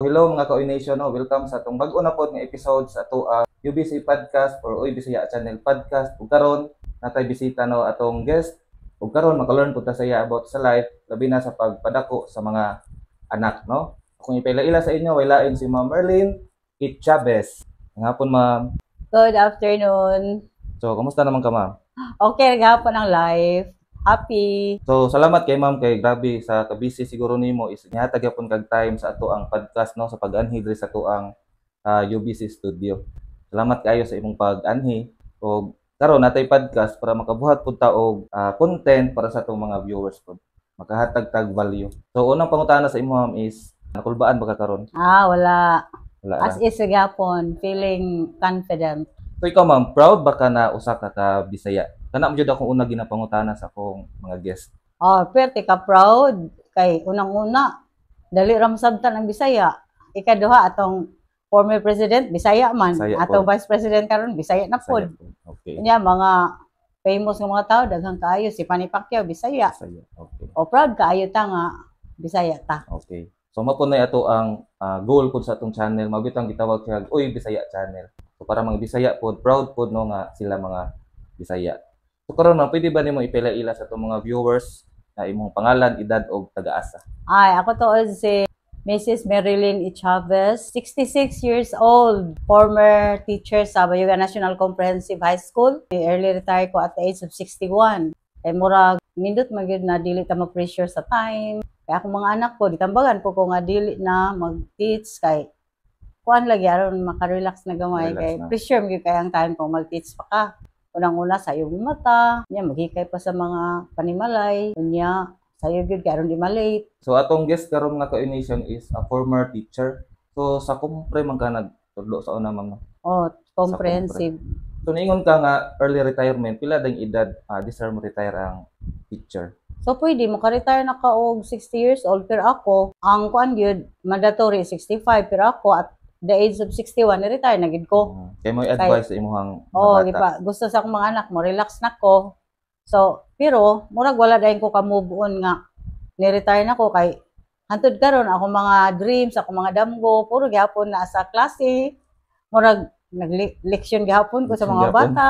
Hello, mga ka-Nation, no? Welcome sa atong bag-o na pod nga episode sa ato UBC Podcast or Uy Bisaya Channel Podcast. Ug karon natay bisita, no, atong guest. Ug karon maka-learn pud ta sa iya about sa life, labi na sa pagpadako sa mga anak, no? Kung ipaila-ila sa inyo, way lain si Ma'am Merlin Kit Chavez. Ang hapon, ma'am. Good afternoon. So, kumusta naman ka, ma'am? Okay, gahapon ang life. Happy. So, salamat kay ma'am kay grabe sa kabisi siguro nimo is nihatag gyapon kag time sa ato ang podcast, no, sa pag-anhi diri sa ato ang UBC studio. Salamat kaayo sa imong pag-anhi og karon natay podcast para makabuhat pud ta og content para sa atong mga viewers pud. Makahatag tag value. So, unang pangutana sa imo, ma'am, is nakulbaan ba ka karon? Ah, wala. Wala As ra. is gahapon, feeling confident. So, ikaw, ma'am, proud ba ka na usa ka ka Bisaya? Kana mo jud akong una ginapangutana sa akong mga guest. Oh, pwerte ka proud kay unang-una, dali ra masabtan ang Bisaya. Ikaduha, atong former president Bisaya man. Bisaya Atong pod. Vice president karon Bisaya na pod. Bisaya pod. Okay. Unya mga famous nga mga tao, daghan kaayo, si Manny Pacquiao Bisaya. Bisaya. Okay. O proud kaayo ta nga Bisaya ta. Okay. So mao po na ato ang goal pud sa atong channel, mao bitang gitawag siya Uy Bisaya Channel. So para mga Bisaya pod, proud pod, no, nga sila mga Bisaya. So karon, ma'am, pwede ba nimo ipila-ila sa atong mga viewers na imong pangalan, edad og taga-asa? Ay, ako to si Mrs. Marilyn E. Chavez, 66 years old, former teacher sa Bayugan National Comprehensive High School. Early retire ko at the age of 61. Kay murag nindot man gyud na dili ta ma-pressure sa time. Kaya akong mga anak ko, ditambagan ko ko nga dili na mag-teach kay kuan lagi aron maka-relax na gamay. Relax kay na. Pressure man gyud kay ang time kung mag-teach pa ka. Unang-una, sayo mo mata, nya maghikay pa sa mga panimalay, unya sayo gyud kay aron di ma-late. So atong guest karon, mga ka-nation, is a former teacher. So sa Compre man ka nagtudlo sa una, ma'am, no? Oh, comprehensive. So niingon ka nga early retirement, pila dang edad deserve mo retire ang teacher? So pwede mo ka-retire na ka og 60 years old, pero ako ang kuan gyud, mandatory 65, pero ako at the age of 61 ni-retire na gid ko. Kay mo advice sa imong mga Oh, bata. Gipa, gusto sa akong mga anak mo relax na ko. So, pero murag wala dayon ko ka move on nga ni-retire na ko kay hantod karon ako mga dreams, ako mga damgo, puro gihapon na sa klase. Murag nag-leksyon gihapon ko sa Leksyon mga gihapon. Bata.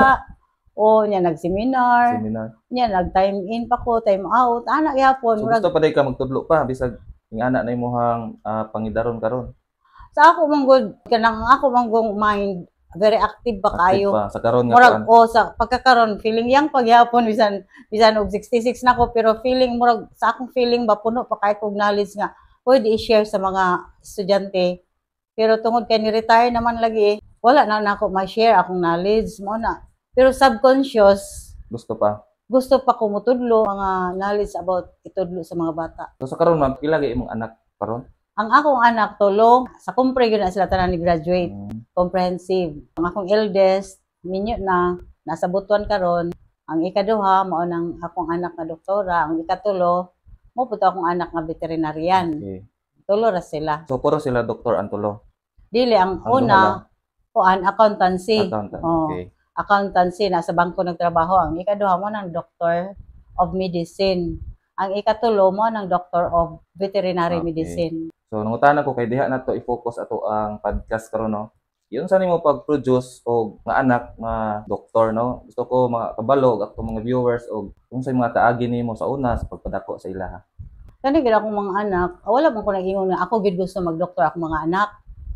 O nya nag-seminar, Seminar. nya nag-time in pa ko, time out, ana gihapon. So Murag gusto pa day ka magtudlo pa bisag ing ana na imong pangidaron karon? Sa ako man gud, kanang ako man gong mind very active pa Active kayo. pa sa karon nga Murag kuan. O sa pagkakaron feeling yang pagyapon bisan bisan og 66 na ko, pero feeling murag sa akong feeling ba puno pa kay kog knowledge nga pwede i-share sa mga estudyante. Pero tungod kay ni retire naman lagi, wala na nako ma-share akong knowledge mo na. Pero subconscious Gusto pa. Gusto pa ko motudlo mga knowledge about itudlo sa mga bata. So sa karon, ma'am, pila kay imong anak karon? Ang akong anak tulo, sa Compre gyud na sila tanan ni graduate. Comprehensive. Ang akong eldest, minyo na, nasa Butuan karon. Ang ikaduha, mao nang akong anak nga doktora. Ang ikatulo, mao pud to akong anak nga veterinarian. Tulo ra sila. So puro sila doktor ang tulo? Dili, ang Ang duha lang. una, kuan, accountancy. Accountant. Oh. Accountancy, nasa bangko nagtrabaho. Ang ikaduha mo ng doctor of medicine. Ang ikatulo mo ng doctor of veterinary medicine. So nangutana ko kay diha na to i-focus ato ang podcast karon, no. Yun sa nimo pag-produce og nga anak nga doktor, no. Gusto ko mga kabalo og akong mga viewers og kung sa mga kaagi nimo sa una sa pagpadako sa ilaha. Kani gid akong mga anak, wala man ko nag-ingon nga ako gid gusto magdoktor akong mga anak.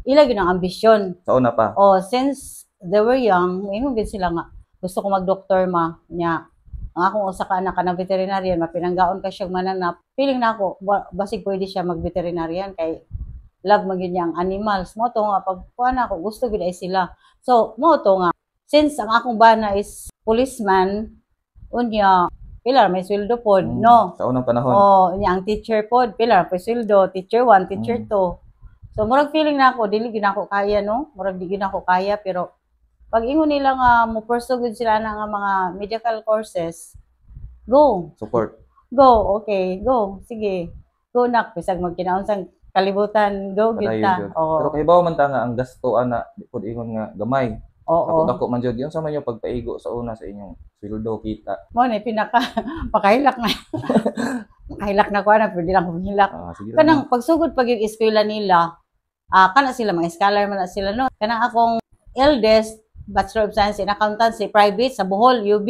Ila gid ang ambisyon. Sa una pa. Oh, since they were young, ingon gid sila nga gusto ko magdoktor, ma, nya. Ang akong usa ka anak kanang veterinarian, mapinanggaon ka siyang mananap. Feeling na ako, basig pwede siya mag-veterinarian kay love man gyud niya ang animals. Mo to nga pag kuan ako, gusto gid ay sila. So, mo to nga since ang akong bana is policeman, unya pila may sweldo pod, no? Sa unang panahon. Oh, unya ang teacher pod, pila may sweldo, teacher 1, teacher 2. So murag feeling na ako dili gyud ako kaya, no? Murag di gyud ako kaya, pero pag ingon nila nga mo pursue gud sila na nga mga medical courses, go. Support. Go, okay, go. Sige. Go nak, bisag magkinaunsang kalibutan, go gyud Padayon ta. gyud. Oo. Pero kahibaw man ta nga ang gasto ana di pud ingon nga gamay. Oo. Dako dako man jud. Yun sa man yung pagpaigo sa una sa inyong sweldo kita? Mo ni pinaka pakahilak na. Makahilak na ko ana, pwede lang humilak. Ah, sige lang. Kanang pagsugod pag yung eskwela nila, Kana sila, mga scholar man na sila, no. Kanang akong eldest, Bachelor of Science in Accountancy, private sa Bohol, UB.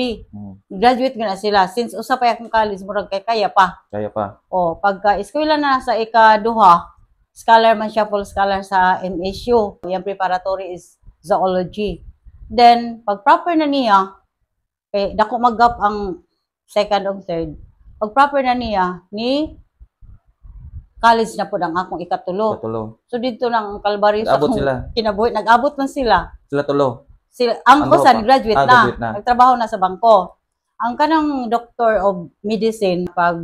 Graduate na sila. Since usa pa akong college, murag kay kaya pa. Kaya pa. O, pagka eskwela na sa ikaduha, scholar man siya, full scholar sa MSU. Yung preparatory is zoology. Then, pag proper na niya, kay dako mag-gap ang second o third. Pag proper na niya, ni college na po ang akong ikatulo. Katulo. So dito lang ang kalbaryo sa Nag-abot akong sila. Kinabuhi. Nag-abot man sila. Sila tulo. Sila ang Ang usa duha pa. Graduate Ah, na. Graduate na. Nagtrabaho na sa bangko. Ang kanang Doctor of Medicine, pag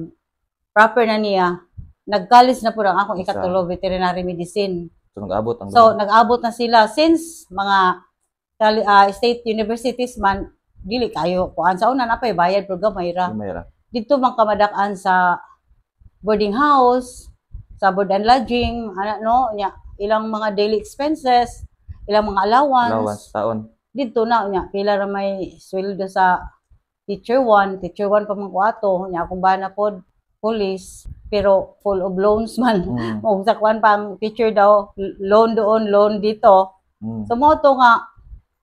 proper na niya, nag-college na po ang akong Isa. ikatulo, veterinary medicine. So nag-abot ang So, nag-abot na sila. Since mga state universities man, dili kayo kuan sa una na pay bayad pero gamay ra. Gamay ra. Dito man kamadak-an sa boarding house, sa board and lodging, ana no, nya ilang mga daily expenses, ilang mga allowance. Allowance taon. Dito na nya pila ra may sweldo sa teacher 1, teacher 1 pa man ko ato, nya akong bana pod police, pero full of loans man. Og sa kuan pa ang teacher daw, loan doon, loan dito. So mo to nga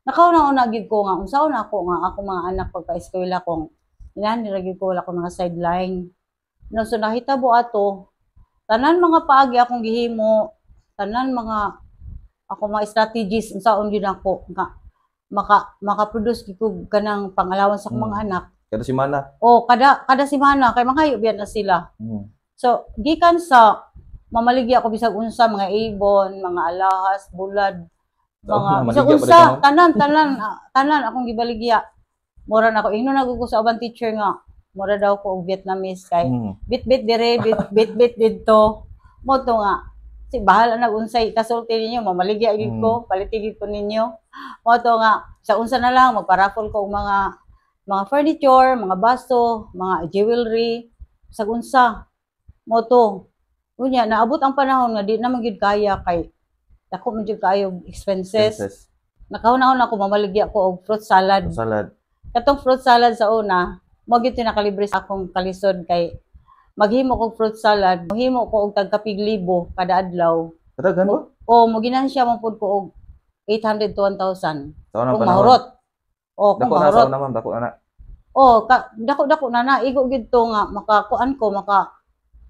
nakauna-una gid ko nga unsaon ako nga ako mga anak pagka-eskwela kong inani ra gid ko, wala ko mga sideline. No, so nahitabo ato tanan mga paagi akong gihimo, tanan mga ako mga strategies unsaon gyud ako nga maka maka-produce gid ko kanang pang-allowance sa akong mga anak. Kada semana. O kada kada semana kay mangayo biyan na sila. So gikan sa mamaligya ako bisag unsa, mga ibon, mga alahas, bulad, mga Oo, bisag maligya pa unsa, rin ka, tanan tanan tanan akong gibaligya. Mura na ako ingnon na ko sa ubang teacher nga mura daw ko og Vietnamese kay bit-bit dire, bit bit bit didto. Mo to nga si bahala na unsay kasulti ninyo, mamaligya gid ko, paliti gid ko ninyo. Mo to nga sa unsa na lang magpa-raffle ko og mga furniture, mga baso, mga jewelry, sa unsa. Mo to. Unya naabot ang panahon nga di na man gyud kaya kay dako man gyud kaayo expenses. Expenses. Nakahuna-huna ako mamaligya ko og fruit salad. Salad. Katong fruit salad sa una, mo gyud nakalibre sa akong kalisod kay maghimo kog fruit salad, mahimo ko og tagkapig libo kada adlaw. Daghan ba? O mo ginansya man pud ko og 800 to 1,000. Sa unang Kung panahon. mahurot. O kung Dako na sa mahurot. una, ma'am, dako na na. O ka, dako-dako na na igo gyud to nga makakuan ko, maka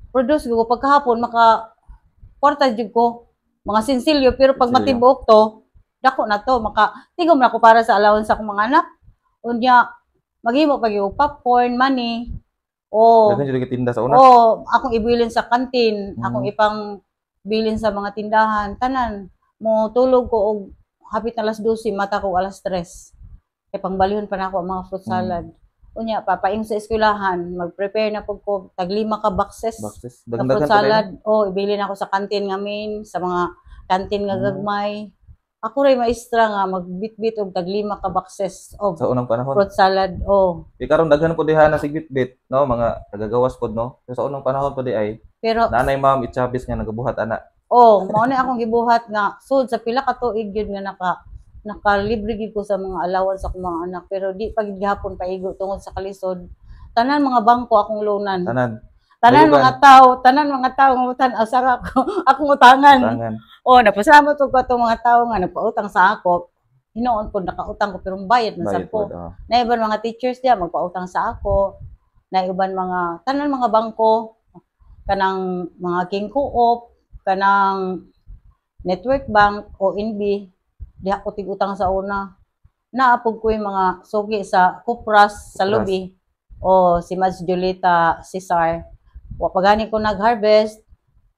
produce ko pagkahapon, maka kwarta jud ko mga sinsilyo, pero pag Sinsilyo. matibuok to, dako na to, maka tigom na ko para sa allowance sa akong mga anak. Unya maghimo pag yung popcorn money o Daghan jud tinda sa una. O akong ibilin sa kantin, akong ipang bilin sa mga tindahan, tanan. Mo tulog ko og hapit na alas 12, mata ko alas 3. Kay pangbalihon pa nako ang mga fruit salad. Unya papaing sa eskwelahan, mag-prepare na pud ko tag lima ka boxes Boxes. na Daghan fruit pa salad. O ibilin ako sa kantin nga main, sa mga kantin nga gagmay. Ako ray maestra nga magbitbit og tag lima ka boxes of sa unang panahon. fruit salad. O Kay karon daghan po diha na sigbitbit, no, mga tagagawas pod, no. Pero sa unang panahon po di ay pero nanay Ma'am Echavez nga nagabuhat ana. Oh, mao na akong gibuhat nga sud sa pila ka tuig gyud nga nakalibre gyud ko sa mga allowance sa akong mga anak, pero di pa gyud gihapon paigo tungod sa kalisod. Tanan mga bangko akong loanan. Tanan. Tanan Dayugan. mga tao, tanan mga tao nga utan asa ako akong utangan. Tangan. Oh, napasalamat ko atong mga tao nga nagpautang sa ako. Hinuon ko nakautang ko pero bayad man sad Bayad ko. pod. Oh. Na iban mga teachers diya magpautang sa ako. Na iban mga tanan mga bangko, kanang mga King Co-op, kanang Network Bank o NB, diha ko tig-utang sa una. Naapog ko yung mga suki sa Kupras sa Kupras. Lubi o si Mads Julita Cesar. Wa pa gani ko nag-harvest,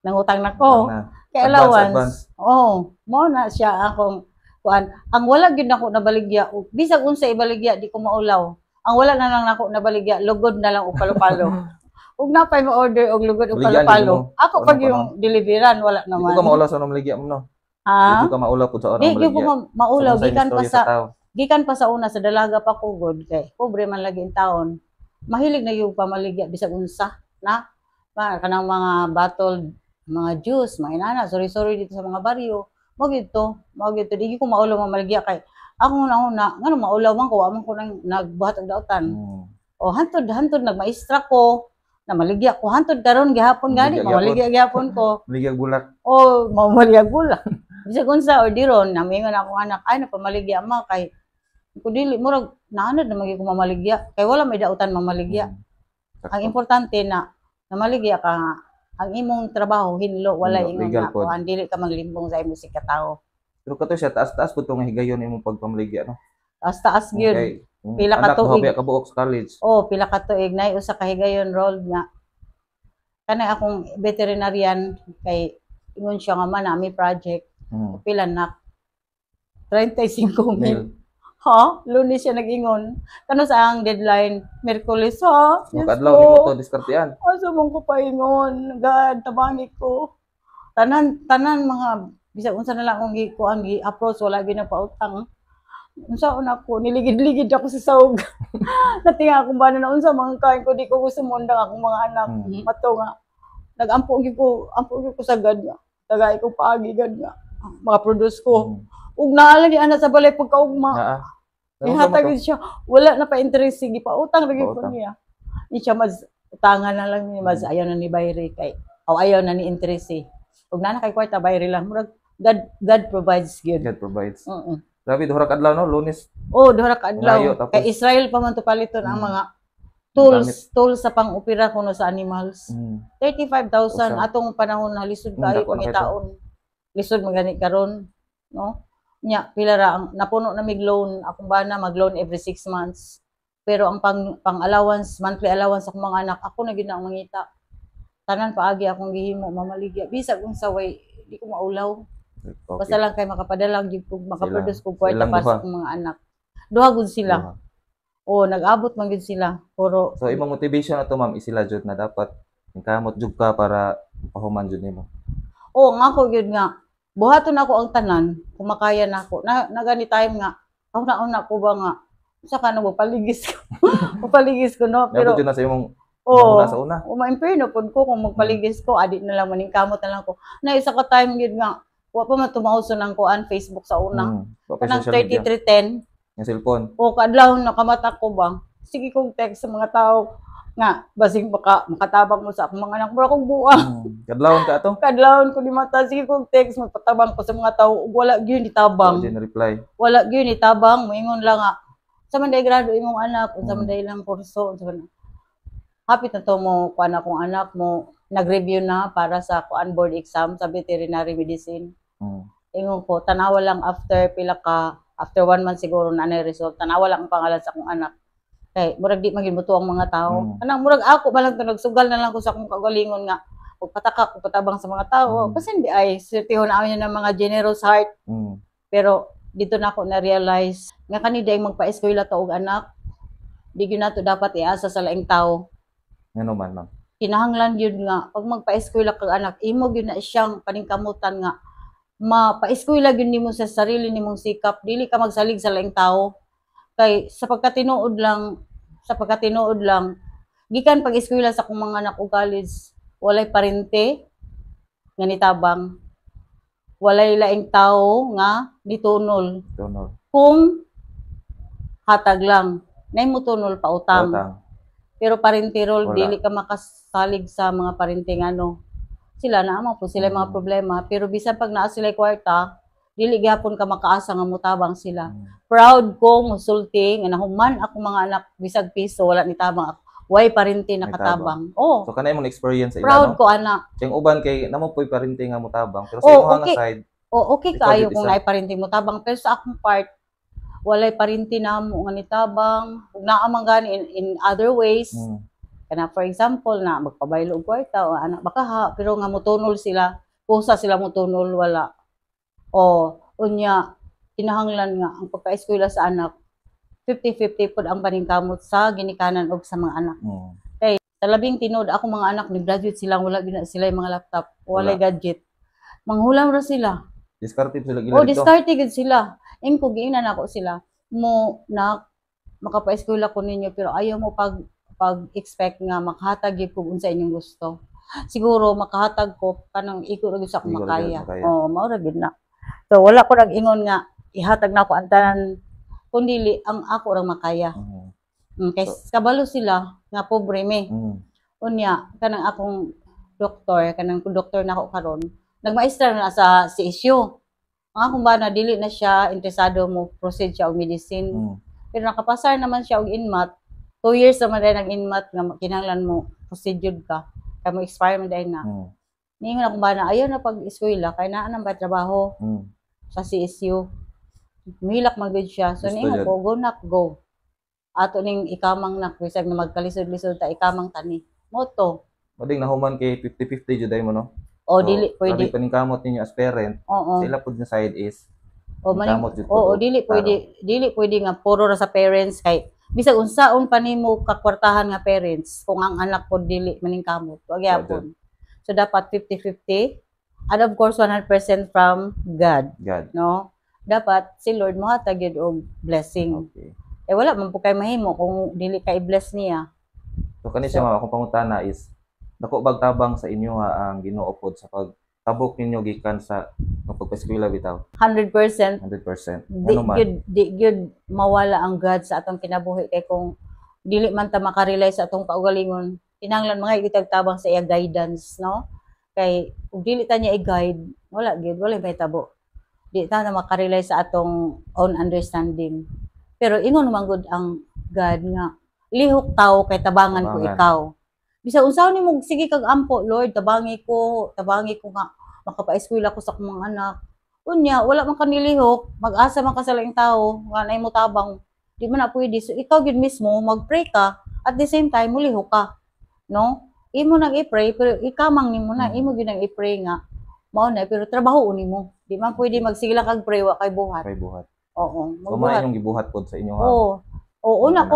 nangutang na ko. Na. Kay Advance, allowance. advance. Oh, mo na siya akong kuan. Ang wala gyud nako nabaligya, og bisag unsa ibaligya di ko maulaw. Ang wala na lang nako nabaligya, lugod na lang og palo-palo. Ug napay mo order og lugod og Baligyan palo-palo. mo. Ako Unang pag yung deliveran wala Di naman. ko ka maulaw sa unang maligya mo, no. Ha? Di ko ka maulaw pud sa unang Di gyud ko maligya. maulaw Sa gikan pa istorya sa tao. Gikan pa sa una sa dalaga pa ko gud kay pobre man lagi in taon. Mahilig na yung pamaligya bisag unsa na pa kanang mga bottled mga juice, mga inana, sorry sorry dito sa mga baryo. Mo gito, mo gito di gyud ko maulaw mamaligya kay ako una una ngano maulaw man ko, wa man ko nang nagbuhat og dautan. O hantod hantod nagmaestra ko. Namaligya ko hantod karon gihapon gani, Maligya gyapon. Mamaligya gihapon ko. Maligya bulak. Oh, mamaligya bulak. Bisag unsa or diron, namingon akong anak, "Ay, napamaligya ma," kay ko dili murag naanad na magi ko mamaligya kay wala may dautan mamaligya. Ang importante na namaligya ka nga, ang imong trabaho hinlo, wala Hinlo, ingon legal nga pod. Kuan, dili ka maglimbong sa imong sikatawo. Pero kato siya, taas-taas po itong higayon imong pagpamaligya, no? Taas-taas gyud. Okay. Pila ka Anak, duha tuig. ba ka buok sa college? Oh, pila ka tuig nay usa ka higayon roll nga kanay akong veterinarian kay ingon siya nga man nami project. Pila na? 35 mil. Mil. Ha? Lunes siya nag-ingon. Kano sa ang deadline? Miyerkules, ha? So, Diyos kaadlaw ko. nimo to diskartean. Asa man ko paingon? God, tabangi ko. Tanan, tanan mga, bisag unsa na lang akong gi, kuan, gi approach, wala gyud pautang. Unsa una ko, niligid-ligid ako sa sawg. Natinga akong bana na unsa mga kain ko, di ko gusto mondang akong mga anak. Mato nga, nagampo gyud ko, ampo gyud ko sa God nga. Tagay ko paagi God nga. Maka-produce ko. Ug naala ni ana sa balay pagkaugma. Naa. Nihatag gyud siya. Wala na pa interest, sige pa utang lagi ko Pautang. Niya. Ni siya mas utangan na lang ni mas ayaw na ni bayri kay o ayaw na ni interest eh. Ug naa na kay kwarta, bayri lang. Murag God provides gyud. God provides. Oo. Grabe, duha ka adlaw, no, Lunes. Oh, duha ra ka adlaw. Ngayo, tapos Kay Israel pa man to paliton ang mga tools tools sa pang-opera kuno sa animals. 35,000 Usa. Atong panahon na lisod kaayo Dako na kaayo. pangitaon. Lisod magani karon, no? Nya pila ra ang napuno na mig loan akong bana, mag-loan every 6 months. Pero ang pang allowance, monthly allowance akong mga anak, ako na gyud na ang mangita. Tanan paagi akong gihimo, mamaligya. Bisag unsa way di ko maulaw. Basta lang kay makapadala gyud ko, makaproduce kog kwarta Silang para sa duha. akong mga anak. Duha gud sila. Duha. Oh, nag-abot man gyud sila. Pero So imong motivation ato, ma'am, is sila jud na dapat kamot jud ka para pahuman jud nimo. Oo, nga ako gyud nga. Buhaton ako ang tanan kung makaya na ako. Na, na gani time nga. Ako na una ko ba nga sa ka na paligis ko. Paligis ko, no, pero Pero jud na sa imong oh, una sa una. O ma-imperno pud ko kung magpaligis ko, adi na lang maningkamot na lang ko. Na isa ka time gyud nga wa pa man tumauso ng kuan, Facebook sa una. Wa pa Kanang social media. 3310. Yung cellphone. O kaadlaw nakamata ko ba. Sige kong text sa mga tao nga basing baka makatabang mo sa akong mga anak, mura kong buang. Kadlawon ka ato. Kadlawon ko ni mata, sige kong text, magpatabang ko sa mga tao ug wala gyud ni tabang. Wala jud reply. Wala gyud ni tabang, moingon lang nga sa man day grado imong anak, unsa man day ilang kurso, unsa man. Hapit na to mo kuan akong anak mo, nag-review na para sa kuan, board exam sa veterinary medicine. Ingon ko, tanawa lang after pila ka, after one month siguro na na result, tanawa lang ang pangalan sa akong anak. Kay murag di maging buto ang mga tao. Kanang murag ako ba lang to, nagsugal na lang ko sa akong kaugalingon nga pagpataka ko patabang sa mga tao. Kasi hindi ay swertehon namin ng mga generous heart. Pero dito na ako na-realize nga kani day magpa-eskwela to og anak, di gyud nato dapat iasa sa laing tao. Ngano man, ma'am? Kinahanglan gyud nga pag magpa-eskwela kag anak, imo gyud na siyang paningkamutan nga ma-paeskwela gyud nimo sa sarili nimong sikap, dili ka magsalig sa laing tao. Kay sa pagkatinuod lang, gikan pag-eskwela sa akong mga anak og college, walay parente nga nitabang. Walay laing tao nga nitunol. Tunol. Kung hatag lang, nay motunol pautang. Utang. Pero parente role, Wala. Dili ka makasalig sa mga parente nga ano. Sila na mo po sila mga problema, pero bisan pag naa sila kwarta, dili gihapon ka makaasa nga motabang sila. Proud ko musulti nga nahuman ako mga anak bisag piso wala ni tabang ako. Way parente nakatabang. Oh, So kanay imong experience sa ila, proud no? ko ana. Kay ang uban kay namo po'y parente nga motabang pero sa Oh, imong nga side, O okay ikaw kaayo jud kung isa. naay parente mo tabang, pero sa akong part walay parente namo nga nitabang. Ug naa man gani in other ways, kana for example na magpabaylo og kwarta o anak baka ha, pero nga motunol sila, kusa sila motunol, wala. O unya kinahanglan nga ang pagka-eskwela sa anak, 50-50 pud ang paningkamot sa ginikanan og sa mga anak. Sa labing tinuod, ako mga anak ni-graduate sila, wala gyud na sila yung mga laptop, walay Wala. Gadget, manghulam ra sila. Diskarte sila gila Oh, dito. diskarte gid sila. Ingko giingnan ako sila. Mo na makapa-eskwela ko ninyo pero ayaw mo pag expect nga makahatag gyud kung unsa inyong gusto. Siguro makahatag ko kanang iko ra gyud sa akong Iko ra gyud makaya. makaya. Oh, mao ra gyud na. So wala ko nag-ingon nga ihatag na ako ang tanan, kundi ang ako ra makaya. Kay kabalo sila nga pobre me. Unya kanang akong doktor, kanang doktor nako karon, nagmaestra na sa CSU. Ang akong bana, dili na siya interesado mo proceed siya og medicine. Pero nakapasar naman siya og INMAT. 2 years naman din ang INMAT nga kinahanglan mo proceed jud ka. Kay mo expire man din na. Niingon akong bana, ayaw na pag-eskwela kay naa nang ba trabaho sa CSU. Milak man gud siya. So Gusto niingon jud. ko, "Go nak, go. Ato ning ikamang nak, bisag na magkalisod-lisod ta, ikamang tani." Mao to. Mading nahuman kay 50-50 jud mo, no? O So, dili pwede. grabe paningkamot ninyo as parent. Oo. Sa ila pud nga side is O maning kamot jud oo, pud og dili pwede, dili pwede nga puro ra sa parents kay bisag unsaon pa nimo kakwartahan nga parents, kung ang anak pod dili maningkamot, wa gyapon. So dapat 50-50 and of course 100% from God, God. No? Dapat si Lord mohatag gyud og blessing. Eh wala man po kay mahimo kung dili ka i-bless niya. So kani siya, ma'am, akong pangutana is dako bag tabang sa inyo ha ang Ginoo pod sa pagtabok ninyo gikan sa pagpa-eskwela bitaw? 100%. 100%. Di Ano man? gyud, di gyud mawala ang God sa atong kinabuhi kay kung dili man ta makarely sa atong kaugalingon, kinahanglan mga itag tabang sa iya guidance, no? Kay kung dili ta niya i-guide, wala gyud, wala may tabo. Di ta na makarely sa atong own understanding. Pero ingon man gud ang God nga lihok tao kay tabangan ko Tabangan. ikaw. Bisag unsaon nimo sige kag ampo, "Lord, tabangi ko nga makapaeskwela ko sa akong mga anak." Unya, wala man ka nilihok, mag-asa man ka sa laing tao, nga naay mo tabang, di man na pwede. So, ikaw gyud mismo, mag-pray ka, at the same time, mulihok ka. No? Imo nang i-pray, pero ikamang nimo na, imo gyud nang i-pray nga, mao na, pero trabaho nimo. Di man pwede magsige lang kag pray, wa kay buhat. Kay buhat. Oo, So mao magbuhat. inyong gibuhat pod sa inyo ha. Oo. Oo, una Mga ko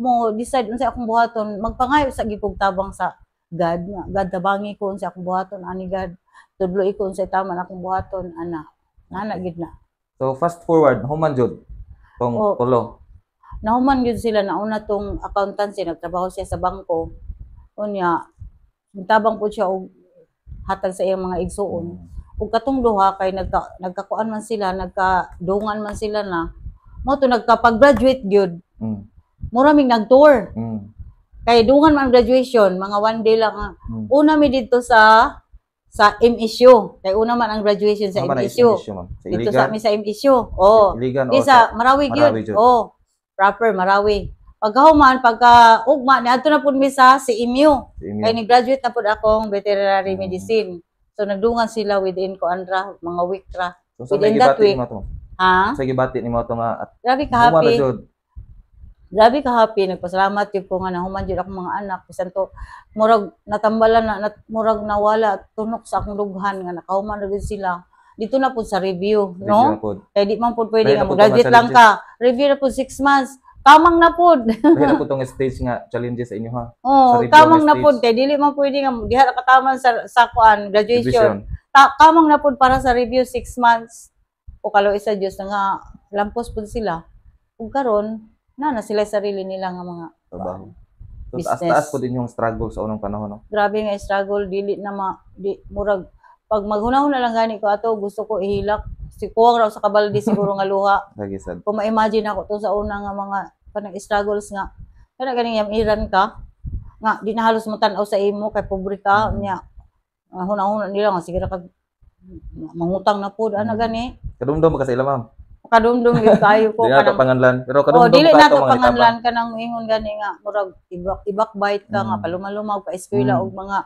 mo decide unsa akong buhaton, magpangayo sa gyud kog tabang sa God nga, "God, tabangi ko unsa akong buhaton ani. God, tudloi ko unsay tama na akong buhaton ana." Nana gyud na. So fast forward, human jud tong tulo. Nahuman gyud sila. Nauna tong accountancy, nagtrabaho siya sa bangko. Unya, tabang po siya og hatag sa iyang mga igsuon. Ug katong duha kay nagkakuan man sila, nagkadungan man sila na. Mao to nagkapag-graduate gyud. Mura mig nag-tour. Kay dungan man ang graduation, mga one day lang. Una mi didto sa MSU. Kay una man ang graduation sa Ano man ang MSU. issue, ma'am? Sa Dito Iligan? sa mi sa MSU. Oh. Iligan Di o sa Marawi gyud. Marawi gyud. Oh. Proper Marawi. Pagkahuman, pagka ugma, niadto na pud mi sa CMU. Sa inyo? Kay ni-graduate na pud akong veterinary medicine. So nagdungan sila within kuan ra, mga week ra. So, sa may within that gibati week. nimo to? Ha? Sa gibati nimo to nga at Grabe ka human na happy. jud. Grabe ka happy. Nagpasalamat gyud ko nga nahuman jud akong mga anak. Bisan to murag natambalan na, murag nawala tunok sa akong dughan nga nakahuman na gyud sila. Dito na pud sa review, Review no? na pod. Kay di man pud pwede Lahi nga na pud mo-graduate tong lang ka. Review na pud 6 months. Kamang na pud. Lahi na pud tong stage nga challenges sa inyo ha. Oh, Sa review kamang nga na pud stage. kay dili man pwede nga diha ra kataman sa kuan graduation. Division. Kamang na pud para sa review 6 months. O kalo sa Dios na nga lampos pud sila. Ug karon na na sila sarili nila nga mga Trabaho. So business. taas-taas pod inyong struggle sa unang panahon, no? Grabe nga struggle, dili na ma di, murag pag maghunahon na lang gani ko ato, gusto ko ihilak si kuwang raw sa kabaldi siguro nga luha. Lagi sad. Kung ma-imagine ako to sa una nga mga kanang struggles nga kana ganing yamiran ka nga di na halos matan-aw sa imo kay pobre ka. Nya hunahuna nila nga sige ra kag mangutang na pud ana gani. Kadumdum ba ka sa ila, ma'am? Kadumdum gyud kayo ko. Di na to kanang panganlan. Pero Oh, kadumdum dili ka na to to mga panganlan, kanang ingon gani nga murag ibak ibak bite ka nga palumaluma pa eskwela og mga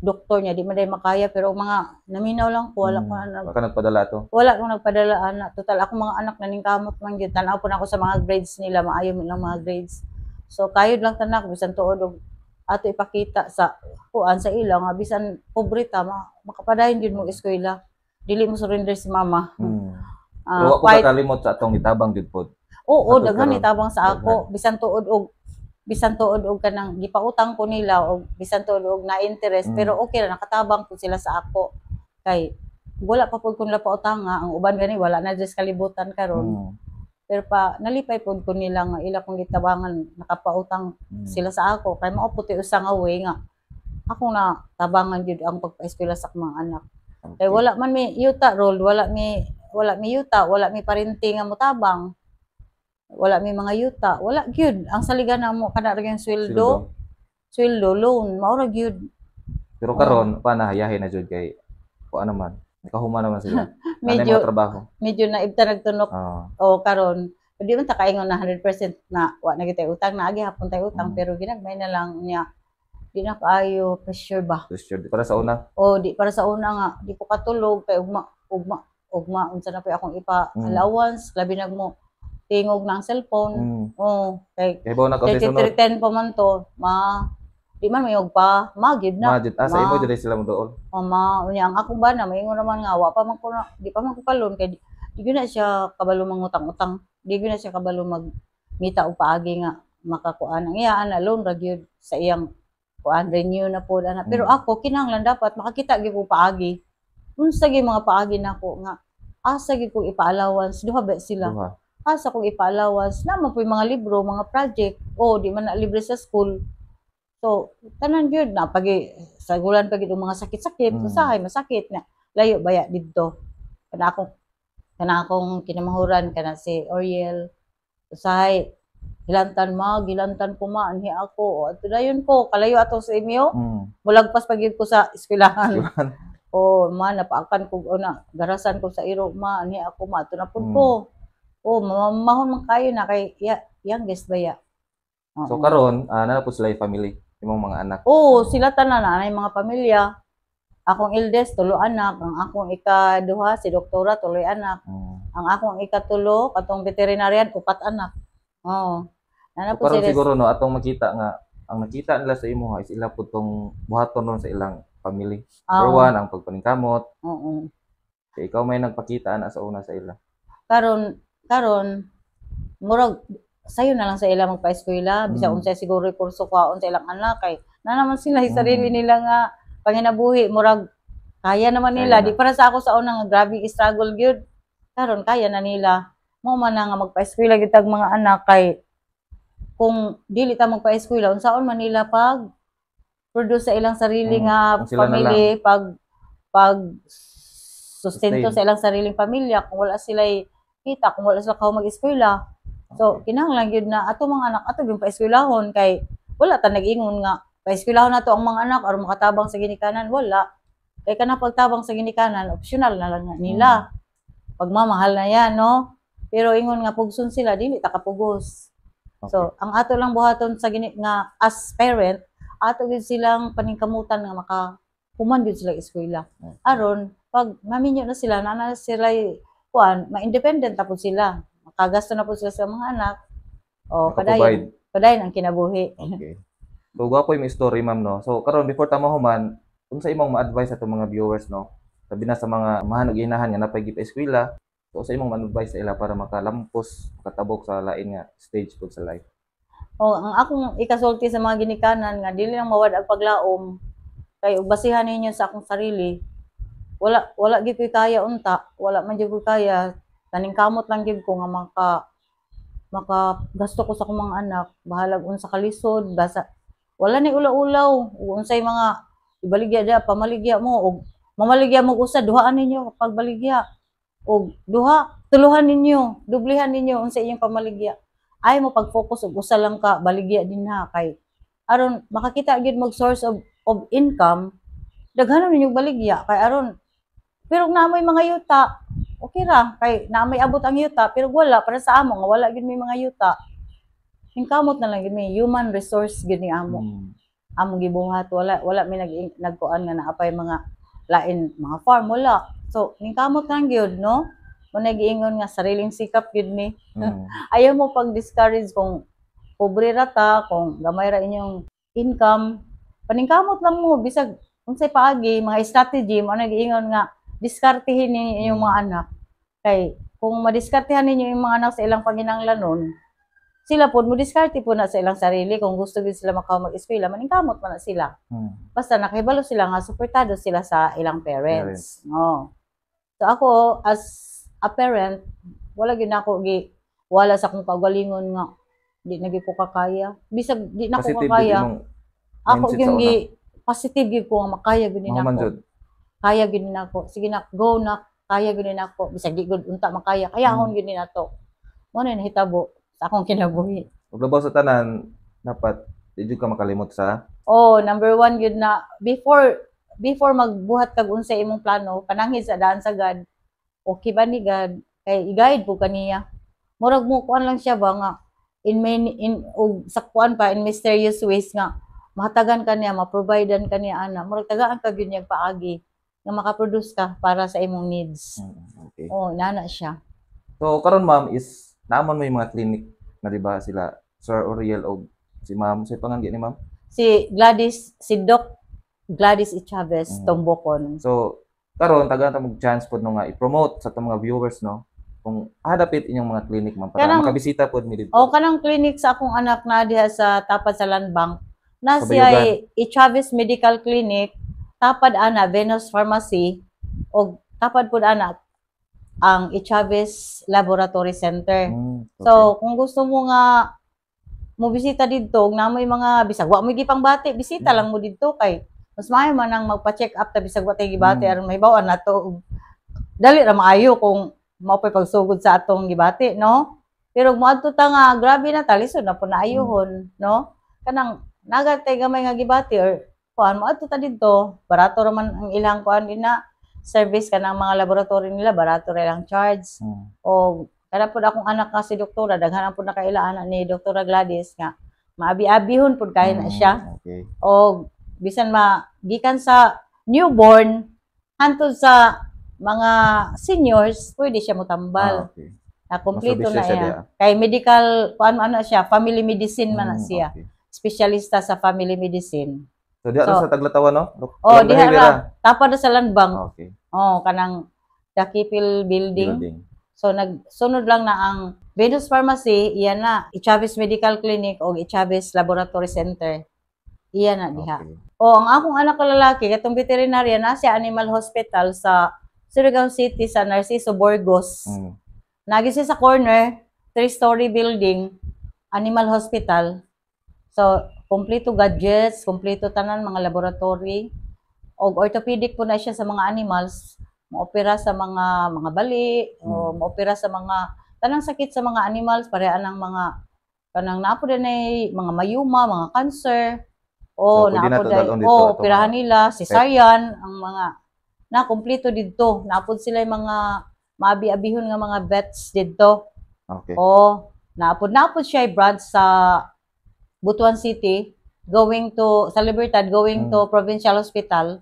doktor niya di man day makaya, pero og mga naminaw lang ko, wala ko na Baka nagpadala to. Wala ko nagpadala ana. Total, ako mga anak naningkamot man gyud. Tan-aw po na ako sa mga grades nila, maayo man ang mga grades. So kayod lang tanak bisan tuod og ato ipakita sa kuan sa ila nga bisan pobre ta, makapadayon gyud mo eskwela, dili mo surrender si mama. Pero wa ko kakalimot sa atong gitabang jud pod. Oo, Atod daghan karon. itabang sa ako. Bisan tuod og kanang gipautang ko nila og bisan tuod og na interest, pero okay ra, nakatabang pud sila sa ako. Kay wala pa pud ko nila pautanga, ang uban gani wala na diri sa kalibutan karon. Pero pa nalipay pud ko nila nga ila kong gitabangan, nakapautang sila sa ako kay mao pud usa nga way nga ako na tabangan jud ang pagpa-eskwela sa akong mga anak. Kay wala man mi yuta roll, wala mi yuta, wala mi parinti nga motabang. Wala mi mga yuta, wala gyud. Ang saligan namo kana ra gyud sweldo. Sweldo. Sweldo, loan, mao ra gyud. Pero Oo. Karon pa nahayahin na jud kay kuan naman. Nakahuman naman sila. Ano Medyo mga trabaho. Medyo naibta nagtunok o karon di man ta kaingon na 100% na wa na kitay utang, naagi hapon tay utang, pero ginagmay na lang niya, di na kaayo pressure ba. Pressure. Para sa una. O di para sa una nga di ko katulog kay ugma ugma ugma unsa na pa akong ipa allowance, labi nag mo tingog na ang cellphone. Oh, kay Kay bawo na ka sa sunod. 3310 pa man to, ma di man mayog pa ma gid na. Ma jud ah, sa Ma. imo jud sila mo dool. O ma unya ang akong bana maingon naman nga wa pa man ko na, di pa man ko kalon kay di gyud na siya kabalo mangutang-utang, di gyud na siya kabalo mag ngita og paagi nga makakuan. Ang iya ana, loan ra gyud sa iyang kuan, renew na pod ana, pero ako kinahanglan dapat makakita gyud ko paagi. Unsa gyud mga paagi nako nga asa gyud kong ipa-allowance? Duha ba sila? Duha. Asa kong ipa-allowance na man po'y mga libro, mga project, o di man na libre sa school. So tanan gyud na pagi sagulan pa gyud og mga sakit-sakit, usahay masakit na layo baya didto, kana akong kinamahuran, kana si Oriel, usahay hilantan, ma gilantan ko, ma anhi ako, o adto dayon ko kalayo ato sa inyo, mulagpas pa gyud ko sa eskwelahan. O ma, napaakan ko o na garasan ko sa iro, ma anhi ako, ma ato na pud ko, o mamahon man kayo na kay ya, youngest baya. Oo. So karon, na po sila yung family, imong mga anak. Oo, sila tanan na mga pamilya. Akong eldest, tulo anak. Ang akong ikaduha, si doktora, tuloy anak. Ang akong ikatulo, katong veterinarian, upat anak. Oo. Nana So po karon sila. Siguro no, atong makita nga ang nakita nila sa imo is ila pud tong buhaton ron sa ilang family. Number one, ang pagpaningkamot. Kay ikaw may nagpakita na sa una sa ila. Karon, karon murag sayo na lang sa ila magpa-eskwela, bisag unsay siguro kurso kwaon sa ilang anak kay na naman sila yung sarili nila nga panginabuhi, murag kaya naman nila. Kaya na. Di para sa ako sa una nga grabe struggle gyud. Karon kaya na nila. Mo man na nga magpa-eskwela gyud tag mga anak kay kung dili ta magpa-eskwela, unsaon man nila pag produce sa ilang sarili nga Kung sila na family, pag sustento Sustain. sa ilang sariling pamilya kung wala sila kita, kung wala sila kaw mag-eskwela? So kinahanglan gyud na ato mga anak ato gyud paeskwelahon kay wala ta nag-ingon nga paeskwelahon nato ang mga anak aron makatabang sa ginikanan. Wala, kay kanang pagtabang sa ginikanan, optional na lang na nila. Pagmamahal na yan, no? Pero ingon nga pugson sila, dili ta kapugos. So ang ato lang buhaton sa gini nga as parent, ato gyud silang paningkamutan nga maka human gyud sila eskwela aron pag maminyo na sila na na sila kuan, ma-independent na po sila, makagasto na po sila sa mga anak o padayon Maka-provide. Padayon ang kinabuhi. Okay. So gwapo yung story, ma'am, no. So karon before ta mahuman, unsa imong ma-advise sa atong mga viewers, no? Sabi na sa mga amahan ug inahan nga napay gipa-eskwela, so unsa imong ma-advise sa ila para makalampos, makatabok sa lain nga stage pud sa life? O ang akong ikasulti sa mga ginikanan nga dili lang mawad ang paglaom kay ug basihan ninyo sa akong sarili, wala wala gyud ko'y kaya unta, wala man gyud ko'y kaya, taning kamot lang gyud ko nga maka maka gasto ko sa akong mga anak, bahalag unsa kalisod, basta wala ni ulaw-ulaw ug unsay mga ibaligya dia, pamaligya mo og mamaligya mo og usa, duhaan ninyo pagbaligya og duha, tuluhan ninyo, dublihan ninyo unsa inyong pamaligya. Ay mo pag-focus og usa lang ka baligya din ha, kay aron makakita gyud mag source of income, daghanon ninyo baligya kay aron. Pero kung naa moy mga yuta, okay ra kay naa may abot ang yuta. Pero wala para sa amo nga wala gyud may mga yuta, hingkamot na lang gyud may human resource gyud ni amo among gibuhat. Wala wala may nag nagkuan nga naa pay mga lain mga farm, wala. So ningkamot lang gyud, no? Mo giingon nga sariling sikap gyud ni. Ayaw mo pag-discourage kung pobre ra ta, kung gamay ra inyong income, paningkamot lang mo bisag unsay paagi, mga strategy mo. Giingon nga diskartehin ninyo inyong mga anak kay kung madiskartehan ninyo yung mga anak sa ilang panginahanglanon, sila pod mo diskarte po na sa ilang sarili. Kung gusto gid sila makaw mag-eskwela, maningkamot man na sila, basta nakahibalo sila nga suportado sila sa ilang parents. No. So ako as a parent, wala gyud nako gi wala sa akong kaugalingon nga di na gyud ko kakaya. Bisag di na ko Positive gyud kakaya. Imong Ako mindset gyud sa una. Gi positive gyud ko nga makaya gyud ni Mahuman nako. Jud. Kaya gyud ni nako. Sige na, go na, kaya gyud ni nako. Bisag di gud unta makaya, kayahon gyud ni nato. Mo na nahitabo sa akong kinabuhi. Ug labaw sa tanan, dapat Di jud ka makalimot sa Oh, number one yun na before before magbuhat kag unsa imong plano, pananghid sa daan sa God. Okay ba ni God? Kay i-guide po kaniya. Murag mo kuan lang siya ba nga in many in og sa kuan pa in mysterious ways nga mahatagan ka niya, ma-providean ka niya ana. Murag tagaan ka gyud niyang paagi nga makaproduce ka para sa imong needs. Oh, nana siya. So karon, ma'am, is naamon mo yung mga clinic na, di ba, sila Sir Oriel og si ma'am, sa pangan ni ma'am? Si Gladys, si Doc Gladys E. Chavez Tombokon. So karon tagaan ta mo chance pod, no, nga i-promote sa atong mga viewers, no, kung hadapit inyong mga clinic, ma'am, para makabisita pod mi didto. O kanang clinic sa akong anak na diha sa tapad sa Land Bank na Sa siya Bayugan. ay E. Chavez Medical Clinic, tapad ana Venus Pharmacy og tapad pud ana ang E. Chavez Laboratory Center. So kung gusto mo nga mo bisita didto ug namoy mga bisag wa mo gipang bati, bisita lang mo didto kay mas maayo man ang magpa-check up ta bisag wa tay gibati aron mahibaw-an nato ug dali ra maayo kung mao pa'y pagsugod sa atong gibati, no? Pero moadto ta nga grabe na ta, lisod na po na ayuhon, no? Kanang naga tay gamay nga gibati or kuan, moadto ta didto, barato ra man ang ilang kuan din na service, kanang mga laboratory nila, barato ra ilang charge. O kada pud akong anak nga si doktora, daghan ang pud nakailaan ni Doktora Gladys nga maabi-abihon pud kay na siya. O bisan ma gikan sa newborn hantod sa mga seniors, pwede siya motambal. Na kompleto Maservisyo na siya iya. diha. Kay medical kuan man na siya, family medicine man na siya. Espesyalista sa family medicine. So diha ra So, sa Taglatawan, no? Oh, Along the diha highway ra. Tapad na sa Land Bank. Oh, kanang Dakipil Building. Building. So nagsunod lang na ang Venus Pharmacy, iyan na, E. Chavez Medical Clinic o E. Chavez Laboratory Center. Iyan na diha. O ang akong anak ka lalaki, katong veterinarian na siya, Animal Hospital sa Surigao City sa Narciso Burgos. Nagi siya sa corner, three-story building, Animal Hospital. So, kompleto gadgets, kompleto tanan mga laboratory. Og orthopedic po na siya sa mga animals, moopera sa mga bali, o moopera sa mga tanang sakit sa mga animals, pareha ng mga kanang naa po din ay mga mayuma, mga cancer. O So, pwede naa na po to day, dalon dito o atong operahan mga nila, cesarean, ang mga na kompleto didto. Naapod sila yung mga maabi-abihon nga mga vets didto. O naapod siya ay branch sa Butuan City going to sa Libertad going to Provincial Hospital.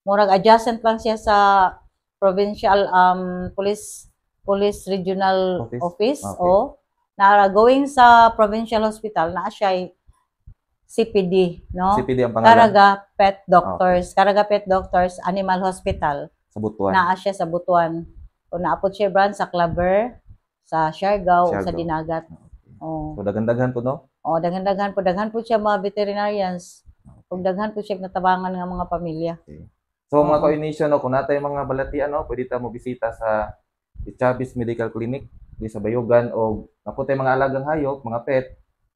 Murag adjacent lang siya sa Provincial Police Police Regional Office? Office. O na going sa Provincial Hospital na siya ay CPD, no? CPD ang pangalan. Caraga Pet Doctors, Caraga Pet Doctors Animal Hospital. Sa Butuan. Naa siya sa Butuan. O naapod siya branch sa Claver, sa Siargao, o sa Siargao. Dinagat. Oh. So daghan-daghan po, no? Oh, daghan-daghan po siya mga veterinarians. Ug daghan po siya natabangan nga mga pamilya. So mga ka-Initial, no, kung natay mga balatian, no, pwede ta mo bisita sa Chavez Medical Clinic di sa Bayugan o napo tay mga alagang hayop, mga pet,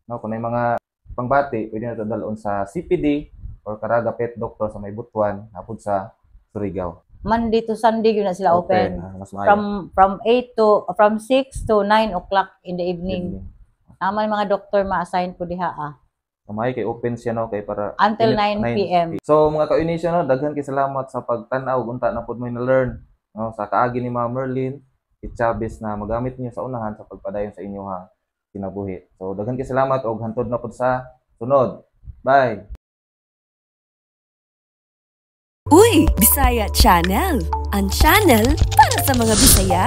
no, kung may mga pangbati, pwede na to dalon sa CPD or Caraga Pet Doctor sa may Butuan, napod sa Surigao. Monday to Sunday yun na sila open. Ah, mas maayo. From 8 to from 6 to 9 o'clock in the evening. Evening. Naman mga doktor ma-assign po diha ah. So, maayo kay open siya, no, kay para Until 9 p.m. So mga ka-Initial, no, daghan kay salamat sa pagtan-aw, unta na pud mo na-learn, no, sa kaagi ni Ma'am Merlin Chavez na magamit niyo sa unahan sa pagpadayon sa inyong kinabuhi. So daghan kay salamat og hantod na pud sa sunod. Bye. Uy, Bisaya Channel. Ang channel para sa mga Bisaya.